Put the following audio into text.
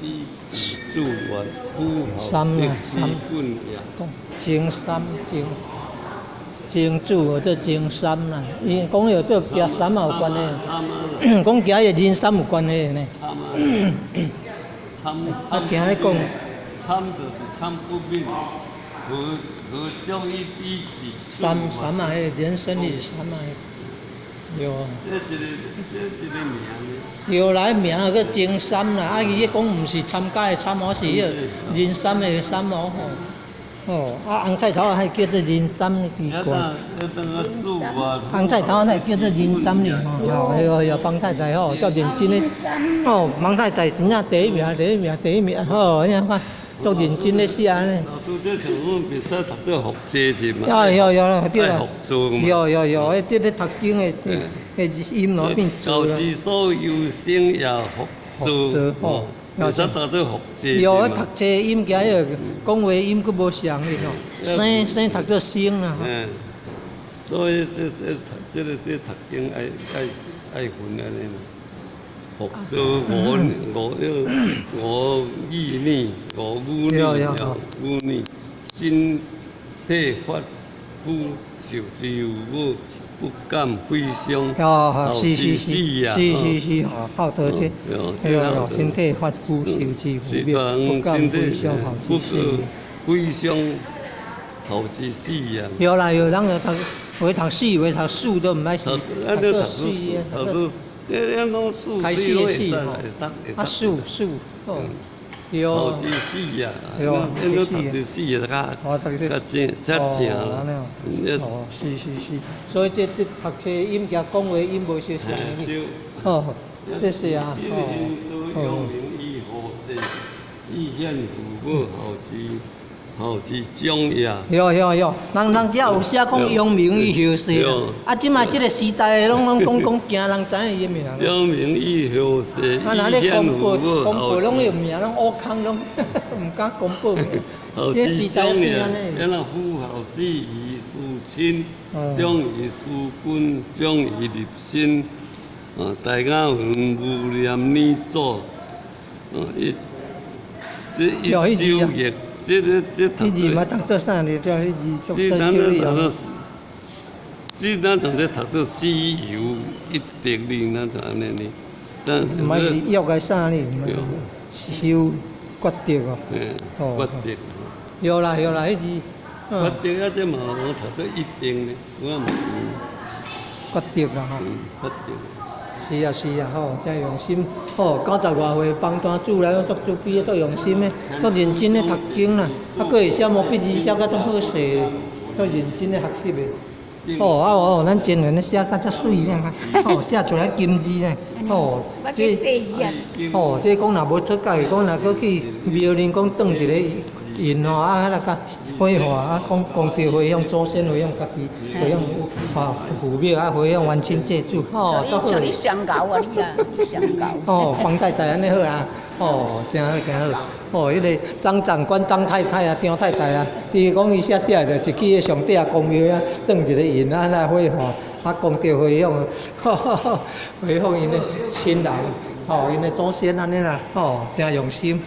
彼自住願夫三後啊得三之本也。講前三前前主做前三啦，伊講有做行三也有關係，參啊，講行個人參有關係呢。參啊，參啊，聽你講，參就是參不明，何何將以彼自參參啊，彼個人參是參啊，對啊。這一個這一個名呢？對啦，名叫前參啦，啊，伊講毋是參加的參哦，是彼個人參的參哦吼。哦，啊，紅菜頭啊，還叫做人參，奇怪。紅菜頭那叫做人參呢吼，哦，彼個彼個方太太吼，足認真咧。哦，方太太真正第一名，第一名，第一名，吼，你看，足認真咧寫呢。老師，這像阮袂使讀做福字字嘛？有有有啦，對啦。有有有，彼這個讀經的的音囉變做啦。孝之所由生也福字，吼，袂使讀做福字。有，讀冊音加彼個講話音閣無相哩吼，生生讀做生啦。嗯，所以這這讀這個這讀經愛愛愛分按呢啦。福做五五五語呢，五語呢，語呢，身體髮膚受之父母，不敢毀傷。哦，是是是，是是是，吼，孝道這，對對，身體髮膚受之父母，不敢毀傷孝之死。毀傷孝之死啊！有啦有，人就讀，有讀死，有讀死都毋愛死，讀做死讀做。這樣攏死，開始的死吼，啊死死，哦，對。孝之死啊，對，咱讀之死啊，較較正較正啦。哦，是是是，所以這這讀冊音加講話音無相像的。哦，謝謝啊。哦。以獻父母孝之孝之長也。對對對，人人遮有寫講揚名以後世啦。啊，這擺這個時代攏攏講講驚人知影伊的名。揚名以後世，啊，若咧公報公報攏用名，攏烏空攏毋敢公布。孝之長也，咱若夫孝死以事親，長以事君，長以立身。啊，大家云無念呢祖，啊，一這一修業。這個這讀。彼字嘛讀做啥哩？這彼字足這足少哩。這咱從這讀做死猶一得呢，咱就按呢呢。毋是約個啥哩？修決定哦。哦。決定。有啦有啦，彼字。決定啊，這嘛我讀做一定呢，我嘛。決定啦吼。決定。是啊是啊，吼，真用心，吼，90外歲幫單主來，足慈悲，足用心的，足認真咧讀經啦，啊，閣會寫毛筆字寫甲足好勢，足認真咧學習的。吼啊哦，咱前人咧寫甲遮媠咧，吼，寫出來金字咧，吼，這，吼，這講若無出界，講若閣去廟裡講轉一個印吼，啊，彼個較火化，啊，講功德回向祖先回向家己，回向吼父母啊，回向冤親債主，吼，足好。你上𠢕啊你啊，你上𠢕。哦，方太太按呢好啊，哦，真好真好。哦，彼個張長官張太太啊，張太太啊，伊講伊寫寫就是去彼上底啊公廟遐轉一個印啊，來火化，啊，功德回向，回向𪜶的親人，吼，𪜶的祖先按呢啦，吼，真用心。